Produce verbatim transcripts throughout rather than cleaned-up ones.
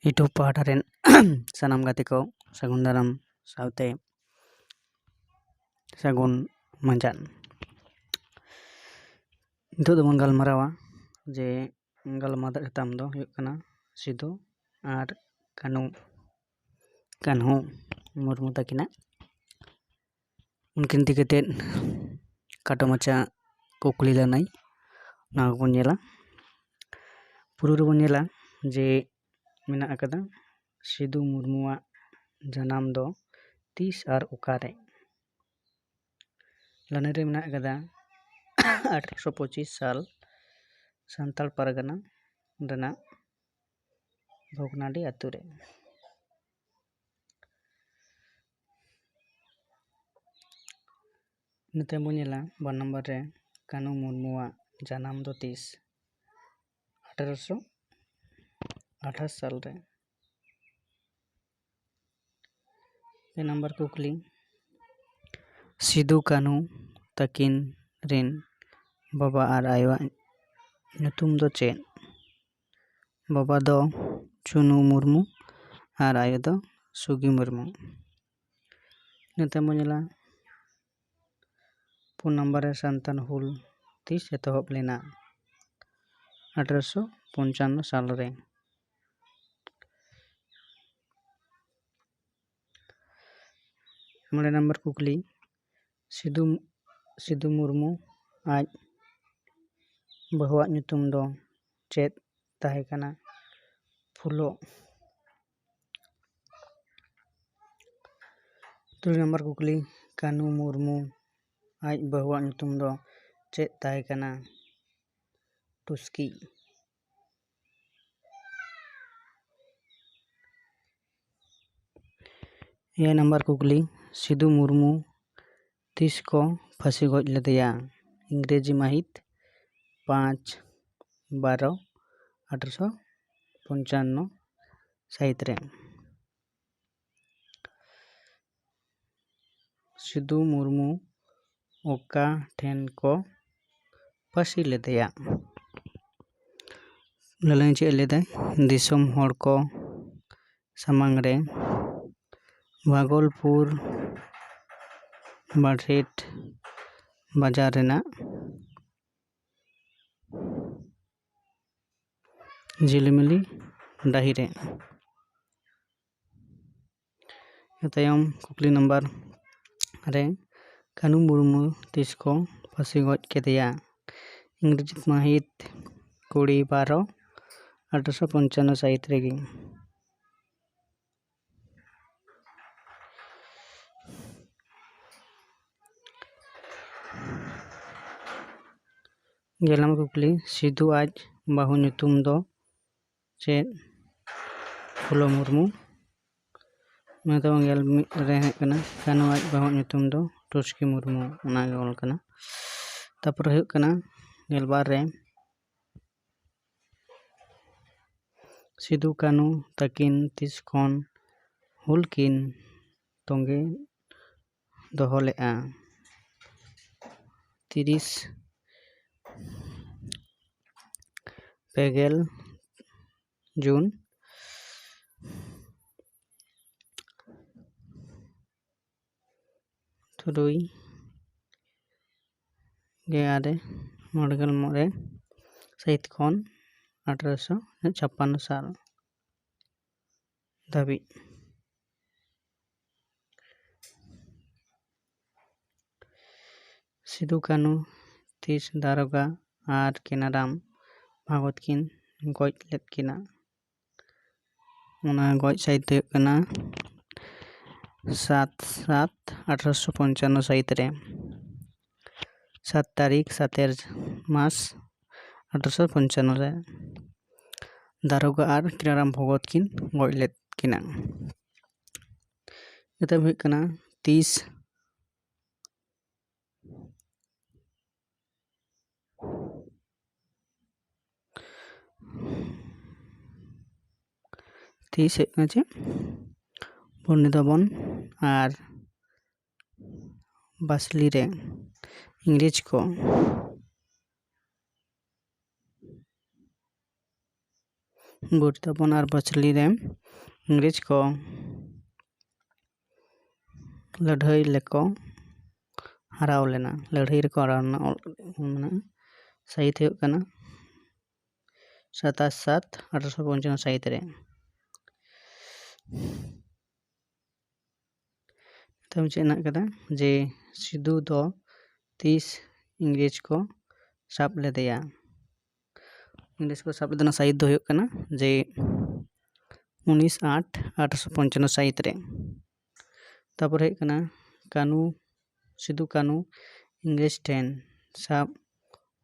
ᱤᱴᱩ ᱯᱟᱦᱴᱟ ᱨᱮᱱ ᱥᱟᱱᱟᱢ ᱜᱟᱛᱮ ᱠᱚ ᱥᱟᱹᱜᱩᱱ ᱫᱟᱨᱟᱢ ᱥᱟᱶᱛᱮ ᱥᱟᱹᱜᱩᱱ ᱢᱟᱸᱡᱟᱱ᱾ ᱱᱤᱛᱚᱜ ᱫᱚᱵᱚᱱ ᱜᱟᱞᱢᱟᱨᱟᱣᱟ ᱡᱮ ᱜᱟᱞᱢᱟᱨᱟᱣ ᱥᱟᱛᱟᱢ ᱫᱚ ᱦᱩᱭᱩᱜ ᱠᱟᱱᱟ ᱥᱤᱫᱩ ᱟᱨ ᱠᱟᱹᱱᱦᱩ, ᱠᱟᱹᱱᱦᱩ ᱢᱩᱨᱢᱩ ᱛᱟᱹᱠᱤᱱᱟᱜ᱾ ᱩᱱᱠᱤᱱ ᱤᱫᱤ ᱠᱟᱛᱮᱫ ᱠᱷᱟᱴᱚ ᱢᱟᱪᱷᱟ ᱠᱩᱠᱞᱤ ᱞᱟᱹᱱᱟᱹᱭ, ᱚᱱᱟ ᱠᱚᱵᱚᱱ ᱧᱮᱞᱟ᱾ ᱯᱩᱨᱟᱹ ᱨᱮᱵᱚᱱ ᱧᱮᱞᱟ ᱡᱮ ᱢᱮᱱᱟᱜ ᱟᱠᱟᱫᱟ ᱥᱤᱫᱩ ᱢᱩᱨᱢᱩᱣᱟᱜ ᱡᱟᱱᱟᱢ ᱫᱚ ᱛᱤᱥ ᱟᱨ ᱚᱠᱟᱨᱮ᱾ ᱞᱟᱹᱱᱟᱹᱭ ᱨᱮ ᱢᱮᱱᱟᱜ ᱟᱠᱟᱫᱟ ᱟᱴᱷᱨᱚᱥᱚ ᱯᱚᱸᱪᱤᱥ ᱥᱟᱞ ᱥᱟᱱᱛᱟᱲ ᱯᱟᱨᱜᱟᱱᱟ ᱨᱮᱱᱟᱜ ᱵᱷᱚᱜᱽᱱᱟᱰᱤ ᱟᱛᱳ ᱨᱮ᱾ ᱤᱱᱟᱹ ᱛᱟᱭᱚᱢ ᱵᱚᱱ ᱧᱮᱞᱟ ᱵᱟᱨ ᱱᱟᱢᱵᱟᱨ ᱨᱮ ᱠᱟᱹᱱᱦᱩ ᱢᱩᱨᱢᱩᱣᱟᱜ ᱡᱟᱱᱟᱢ ᱫᱚ ᱛᱤᱥ? ᱟᱴᱷᱨᱚᱥᱚ ᱟᱴᱷᱟᱥ ᱥᱟᱞ ᱨᱮ᱾ ᱯᱮ ᱱᱟᱢᱵᱟᱨ ᱠᱩᱠᱞᱤ, ᱥᱤᱫᱩ ᱠᱟᱹᱱᱦᱩ ᱛᱟᱹᱠᱤᱱ ᱨᱮᱱ ᱵᱟᱵᱟ ᱟᱨ ᱟᱭᱳᱣᱟᱜ ᱧᱩᱛᱩᱢ ᱫᱚ ᱪᱮᱫ? ᱵᱟᱵᱟ ᱫᱚ ᱪᱩᱱᱩ ᱢᱩᱨᱢᱩ ᱟᱨ ᱟᱭᱳ ᱫᱚ ᱥᱩᱜᱤ ᱢᱩᱨᱢᱩ᱾ ᱤᱱᱟᱹ ᱛᱟᱭᱚᱢ ᱵᱚᱱ ᱧᱮᱞᱟ ᱯᱩᱱ ᱱᱟᱢᱵᱟᱨ ᱨᱮ ᱥᱟᱱᱛᱟᱲ ᱦᱩᱞ ᱛᱤᱥ ᱮᱛᱚᱦᱚᱵ ᱞᱮᱱᱟ? ᱟᱴᱷᱨᱚᱥᱚ ᱯᱚᱧᱪᱟᱱᱱᱚ ᱥᱟᱞ ᱨᱮ᱾ ᱢᱚᱬᱮ ᱱᱟᱢᱵᱟᱨ ᱠᱩᱠᱞᱤ, ᱥᱤᱫᱩ, ᱥᱤᱫᱩ ᱢᱩᱨᱢᱩ ᱟᱡ ᱵᱟᱹᱦᱩᱣᱟᱜ ᱧᱩᱛᱩᱢ ᱫᱚ ᱪᱮᱫ ᱛᱟᱦᱮᱸ ᱠᱟᱱᱟ? ᱯᱷᱩᱞᱳ᱾ ᱛᱩᱨᱩᱭ ᱱᱟᱢᱵᱟᱨ ᱠᱩᱠᱞᱤ, ᱠᱟᱹᱱᱦᱩ ᱢᱩᱨᱢᱩ ᱟᱡ ᱵᱟᱹᱦᱩᱣᱟᱜ ᱧᱩᱛᱩᱢ ᱫᱚ ᱪᱮᱫ ᱛᱟᱦᱮᱸ ᱠᱟᱱᱟ? ᱴᱩᱥᱠᱤ᱾ ᱮᱭᱟᱭ ᱱᱟᱢᱵᱟᱨ ᱠᱩᱠᱞᱤ, ᱥᱤᱫᱩ ᱢᱩᱨᱢᱩ ᱛᱤᱥ ᱠᱚ ᱯᱷᱟᱹᱥᱤ ᱜᱚᱡ ᱞᱮᱫᱮᱭᱟ? ᱤᱝᱨᱮᱡᱤ ᱢᱟᱹᱦᱤᱛ ᱯᱟᱸᱪ ᱵᱟᱨᱚ ᱟᱴᱷᱨᱚᱥᱚ ᱯᱚᱧᱪᱟᱱᱱᱚ ᱥᱟᱹᱦᱤᱛ ᱨᱮ᱾ ᱥᱤᱫᱩ ᱢᱩᱨᱢᱩ ᱚᱠᱟ ᱴᱷᱮᱱ ᱠᱚ ᱯᱟᱹᱥᱤ ᱞᱮᱫᱮᱭᱟ? ᱞᱟᱹᱞᱟᱹᱭ ᱪᱮᱫ ᱞᱟᱹᱭᱫᱟᱭ, ᱫᱤᱥᱚᱢ ᱦᱚᱲ ᱠᱚ ᱥᱟᱢᱟᱝ ᱨᱮ ᱵᱷᱟᱜᱚᱞᱯᱩᱨ ᱵᱟᱰᱷᱮᱴ ᱵᱟᱡᱟᱨ ᱨᱮᱱᱟᱜ ᱡᱷᱤᱞᱤᱢᱤᱞᱤ ᱰᱟᱹᱦᱤ ᱨᱮ᱾ ᱤᱱᱟᱹ ᱛᱟᱭᱚᱢ ᱠᱩᱠᱞᱤ ᱱᱟᱢᱵᱟᱨ ᱨᱮ, ᱠᱟᱹᱱᱩ ᱢᱩᱨᱢᱩ ᱛᱤᱥ ᱠᱚ ᱯᱷᱟᱹᱥᱤ ᱜᱚᱡ ᱠᱮᱫᱮᱭᱟ? ᱤᱝᱨᱮᱡᱤ ᱢᱟᱹᱦᱤᱛ ᱠᱩᱲᱤ ᱵᱟᱨᱚ ᱟᱴᱷᱨᱚᱥᱚ ᱯᱚᱧᱪᱟᱱᱱᱚ ᱥᱟᱹᱦᱤᱛ ᱨᱮᱜᱮ᱾ ᱜᱮᱞᱟᱝ ᱠᱩᱠᱞᱤ, ᱥᱤᱫᱷᱩ ᱟᱡ ᱵᱟᱹᱦᱩ ᱧᱩᱛᱩᱢ ᱫᱚ ᱪᱮᱫ? ᱯᱷᱩᱞᱳ ᱢᱩᱨᱢᱩ᱾ ᱚᱱᱟ ᱛᱟᱵᱚᱱ ᱜᱮᱞ ᱢᱤᱫ ᱨᱮ ᱦᱩᱭᱩᱜ ᱠᱟᱱᱟ, ᱠᱟᱹᱱᱩ ᱟᱡ ᱵᱟᱹᱦᱩ ᱧᱩᱛᱩᱢ ᱫᱚ ᱴᱩᱥᱠᱤ ᱢᱩᱨᱢᱩ, ᱚᱱᱟᱜᱮ ᱚᱞ ᱠᱟᱱᱟ᱾ ᱛᱟᱨᱯᱚᱨᱮ ᱦᱩᱭᱩᱜ ᱠᱟᱱᱟ ᱜᱮᱞ ᱵᱟᱨ ᱨᱮ, ᱥᱤᱫᱷᱩ ᱠᱟᱹᱱᱩ ᱛᱟᱹᱠᱤᱱ ᱛᱤᱥ ᱠᱷᱚᱱ ᱦᱩᱞ ᱠᱤᱱ ᱛᱚᱸᱜᱮ ᱫᱚᱦᱚ ᱞᱮᱫᱼᱟ? ᱛᱤᱨᱤᱥ ᱯᱮᱜᱮᱞ ᱡᱩᱱ ᱛᱩᱨᱩᱭ ᱜᱮᱞ ᱟᱨᱮ ᱢᱚᱬᱮ ᱜᱮᱞ ᱢᱚᱬᱮ ᱥᱟᱹᱦᱤᱛ ᱠᱷᱚᱱ ᱟᱴᱷᱨᱚᱥᱚ ᱪᱷᱟᱯᱟᱱᱱᱚ ᱥᱟᱞ ᱫᱷᱟᱹᱵᱤᱡ᱾ ᱥᱤᱫᱩ ᱠᱟᱹᱱᱩ ᱛᱤᱥ ᱫᱟᱨᱚᱜᱟ ᱟᱨ ᱠᱮᱱᱟᱨᱟᱢ ᱵᱷᱟᱜᱚᱛ ᱠᱤᱱ ᱜᱚᱡ ᱞᱮᱫ ᱠᱤᱱᱟ? ᱚᱱᱟ ᱜᱚᱡ ᱥᱟᱹᱦᱤᱛ ᱫᱚ ᱦᱩᱭᱩᱜ ᱠᱟᱱᱟ ᱥᱟᱛ ᱥᱟᱛ ᱟᱴᱷᱨᱚᱥᱚ ᱯᱚᱧᱪᱟᱱᱱᱚ ᱥᱟᱹᱦᱤᱛ ᱨᱮ, ᱥᱟᱛ ᱛᱟᱹᱨᱤᱠᱷ ᱥᱟᱛᱮᱨ ᱢᱟᱥ ᱟᱴᱷᱨᱚᱥᱚ ᱯᱚᱧᱪᱟᱱᱱᱚ ᱨᱮ ᱫᱟᱨᱚᱜᱟ ᱟᱨ ᱠᱮᱱᱟᱨᱟᱢ ᱵᱷᱚᱜᱚᱛ ᱠᱤᱱ ᱜᱚᱡ ᱞᱮᱫ ᱠᱤᱱᱟ᱾ ᱮᱛᱚᱦᱚᱵ ᱦᱩᱭᱩᱜ ᱠᱟᱱᱟ ᱛᱤᱥ ᱛᱤᱥ ᱦᱩᱭᱩᱜ ᱠᱟᱱᱟ ᱪᱮᱫ? ᱵᱚᱨᱱᱤ ᱫᱷᱚᱵᱚᱱ ᱟᱨ ᱵᱟᱥᱞᱤ ᱨᱮ ᱤᱝᱨᱮᱡᱽ ᱠᱚ ᱵᱚᱨᱱᱤ ᱫᱷᱚᱵᱚᱱ ᱟᱨ ᱵᱟᱥᱞᱤ ᱨᱮ ᱤᱝᱨᱮᱡᱽ ᱠᱚ ᱞᱟᱹᱲᱦᱟᱹᱭ ᱞᱮᱠᱚ ᱦᱟᱨᱟᱣ ᱞᱮᱱᱟ, ᱞᱟᱹᱲᱦᱟᱹᱭ ᱨᱮᱠᱚ ᱦᱟᱨᱟᱣ ᱞᱮᱱᱟ᱾ ᱚᱞ ᱢᱮᱱᱟᱜᱼᱟ, ᱥᱟᱹᱦᱤᱛ ᱦᱩᱭᱩᱜ ᱠᱟᱱᱟ ᱥᱟᱛᱟᱥ ᱥᱟᱛ ᱟᱴᱷᱨᱚᱥᱚ ᱯᱚᱧᱪᱟᱱᱱᱚ ᱥᱟᱹᱦᱤᱛ ᱨᱮ᱾ ᱛᱟᱭᱚᱢ ᱪᱮᱫ ᱦᱮᱱᱟᱜ ᱠᱟᱫᱟ ᱡᱮ ᱥᱤᱫᱩ ᱫᱚ ᱛᱤᱥ ᱤᱝᱨᱮᱡᱽ ᱠᱚ ᱥᱟᱵ ᱞᱮᱫᱮᱭᱟ? ᱤᱝᱨᱮᱡᱽ ᱠᱚ ᱥᱟᱵ ᱞᱮᱫᱮ ᱨᱮᱱᱟᱜ ᱥᱟᱹᱦᱤᱛ ᱫᱚ ᱦᱩᱭᱩᱜ ᱠᱟᱱᱟ ᱡᱮ ᱩᱱᱤᱥ ᱟᱴ ᱟᱴᱷᱨᱚᱥᱚ ᱯᱚᱧᱪᱟᱱᱱᱚ ᱥᱟᱹᱦᱤᱛ ᱨᱮ᱾ ᱛᱟᱨᱯᱚᱨ ᱦᱩᱭᱩᱜ ᱠᱟᱱᱟ ᱠᱟᱹᱱᱩ, ᱥᱤᱫᱩ ᱠᱟᱹᱱᱩ ᱤᱝᱨᱮᱡᱽ ᱴᱷᱮᱱ ᱥᱟᱵ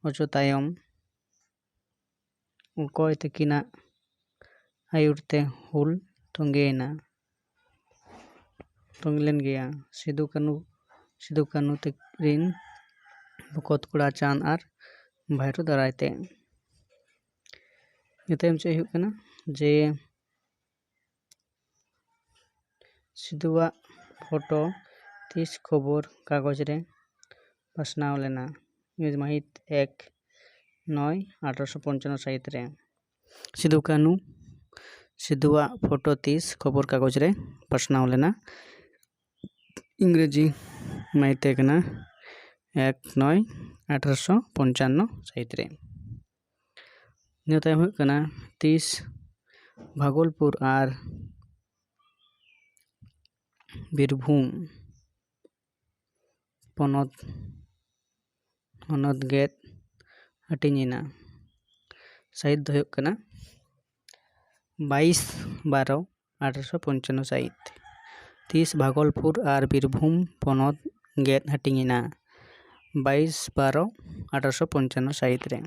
ᱚᱪᱚ ᱛᱟᱭᱚᱢ ᱚᱠᱚᱭ ᱛᱟᱹᱠᱤᱱᱟᱜ ᱟᱹᱭᱩᱨ ᱛᱮ ᱦᱩᱞ ᱛᱚᱸᱜᱮᱭᱮᱱᱟ, ᱛᱚᱸᱜᱮ ᱞᱮᱱ ᱜᱮᱭᱟ᱾ ᱥᱤᱫᱩ ᱠᱟᱹᱱᱩ, ᱥᱤᱫᱩ ᱠᱟᱹᱱᱩ ᱛᱟᱹᱠᱤᱱ ᱵᱚᱠᱚᱛ ᱠᱚᱲᱟ ᱪᱟᱸᱫᱽ ᱟᱨ ᱵᱷᱟᱭᱨᱳ ᱫᱟᱨᱟᱭ ᱛᱮ᱾ ᱤᱱᱟᱹ ᱛᱟᱭᱚᱢ ᱪᱮᱫ ᱦᱩᱭᱩᱜ ᱠᱟᱱᱟ ᱡᱮ ᱥᱤᱫᱩᱣᱟᱜ ᱯᱷᱳᱴᱳ ᱛᱤᱥ ᱠᱷᱚᱵᱚᱨ ᱠᱟᱜᱚᱡᱽ ᱨᱮ ᱯᱟᱥᱱᱟᱣ ᱞᱮᱱᱟ? ᱢᱟᱹᱦᱤᱛ ᱮᱠ ᱱᱚᱭ ᱟᱴᱷᱨᱚᱥᱚ ᱯᱚᱧᱪᱟᱱᱱᱚ ᱥᱟᱹᱦᱤᱛ ᱨᱮ᱾ ᱥᱤᱫᱩ ᱠᱟᱹᱱᱩ, ᱥᱤᱫᱩᱣᱟᱜ ᱯᱷᱳᱴᱳ ᱛᱤᱥ ᱠᱷᱚᱵᱚᱨ ᱠᱟᱜᱚᱡᱽ ᱨᱮ ᱯᱟᱥᱱᱟᱣ ᱞᱮᱱᱟ? ᱤᱝᱨᱮᱡᱤ ᱢᱟᱹᱦᱤᱛ ᱛᱟᱦᱮᱸ ᱠᱟᱱᱟ ᱮᱠ ᱱᱚᱭ ᱟᱴᱷᱨᱚᱥᱚ ᱯᱚᱧᱪᱟᱱᱱᱚ ᱥᱟᱹᱦᱤᱛ ᱨᱮ᱾ ᱤᱱᱟᱹ ᱛᱟᱭᱚᱢ ᱦᱩᱭᱩᱜ ᱠᱟᱱᱟ ᱛᱤᱥ ᱵᱷᱟᱜᱚᱞᱯᱩᱨ ᱟᱨ ᱵᱤᱨᱵᱷᱩᱢ ᱯᱚᱱᱚᱛ, ᱦᱚᱱᱚᱛ ᱜᱮᱫ ᱦᱟᱹᱴᱤᱧ ᱮᱱᱟ? ᱥᱟᱹᱦᱤᱛ ᱫᱚ ᱦᱩᱭᱩᱜ ᱠᱟᱱᱟ ᱵᱟᱭᱤᱥ ᱵᱟᱨᱚ ᱟᱴᱷᱨᱚᱥᱚ ᱯᱚᱧᱪᱟᱱᱱᱚ ᱥᱟᱹᱦᱤᱛ᱾ ᱛᱤᱥ ᱵᱷᱟᱜᱚᱞᱯᱩᱨ ᱟᱨ ᱵᱤᱨᱵᱷᱩᱢ ᱯᱚᱱᱚᱛ ᱜᱮᱫ ᱦᱟᱹᱴᱤᱧ ᱮᱱᱟ? ᱵᱟᱭᱤᱥ ᱵᱟᱨᱚ ᱟᱴᱷᱨᱚᱥᱚ ᱯᱚᱧᱪᱟᱱᱱᱚ ᱥᱟᱹᱦᱤᱛ ᱨᱮ᱾